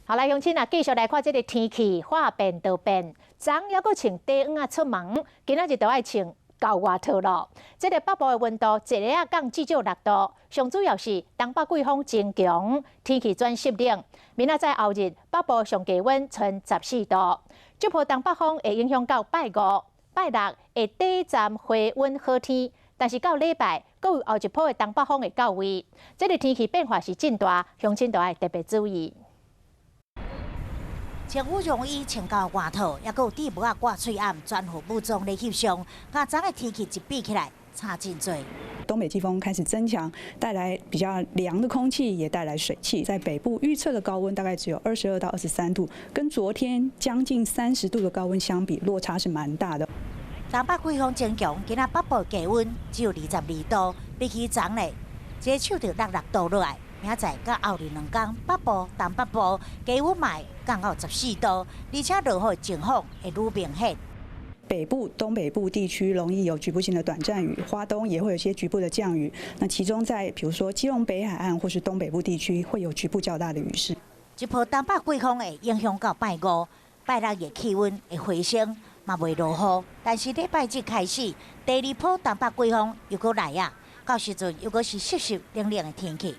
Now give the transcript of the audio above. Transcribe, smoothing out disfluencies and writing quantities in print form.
好來，鄉親啊，繼續來看這个天氣，話變就變，昨猶閣穿短衫仔出門，今仔日就愛穿厚外套囉。這个北部的溫度一下仔降至少6度，上主要是東北季風增強，天氣轉濕冷。明仔載後日北部上低溫賰14度，這波東北風會影響到拜五、拜六會短暫回溫好天，但是到禮拜，閣有後一波的東北風會到位，這个天氣變化是真大，鄉親都愛特別注意。穿羽絨衣穿厚外套，猶閣有戴帽仔掛喙罨，全副武裝咧翕相。佮昨的天氣一比起來，差真濟。東北季風開始增強，帶來比較涼的空氣，也帶來水汽。在北部預測的高溫大概只有22到23度，跟昨天將近30度的高溫相比，落差是蠻大的。東北季風增強，今仔北部低溫只有22度，比起昨咧，這個手就落6度落來。明仔載佮後日兩工，北部、東北部低溫嘛會降到14度，而且落雨的情況會愈明顯。北部、東北部地區容易有局部性的短暫雨，花東也會有些局部的降雨。那其中在比如說基隆北海岸或是東北部地區，會有局部較大的雨勢。這波東北季風會影響到拜五、拜六的氣溫會回升，嘛袂落雨。但是禮拜日開始，第二波東北季風又閣來啊，到時陣又閣是濕濕冷冷的天氣。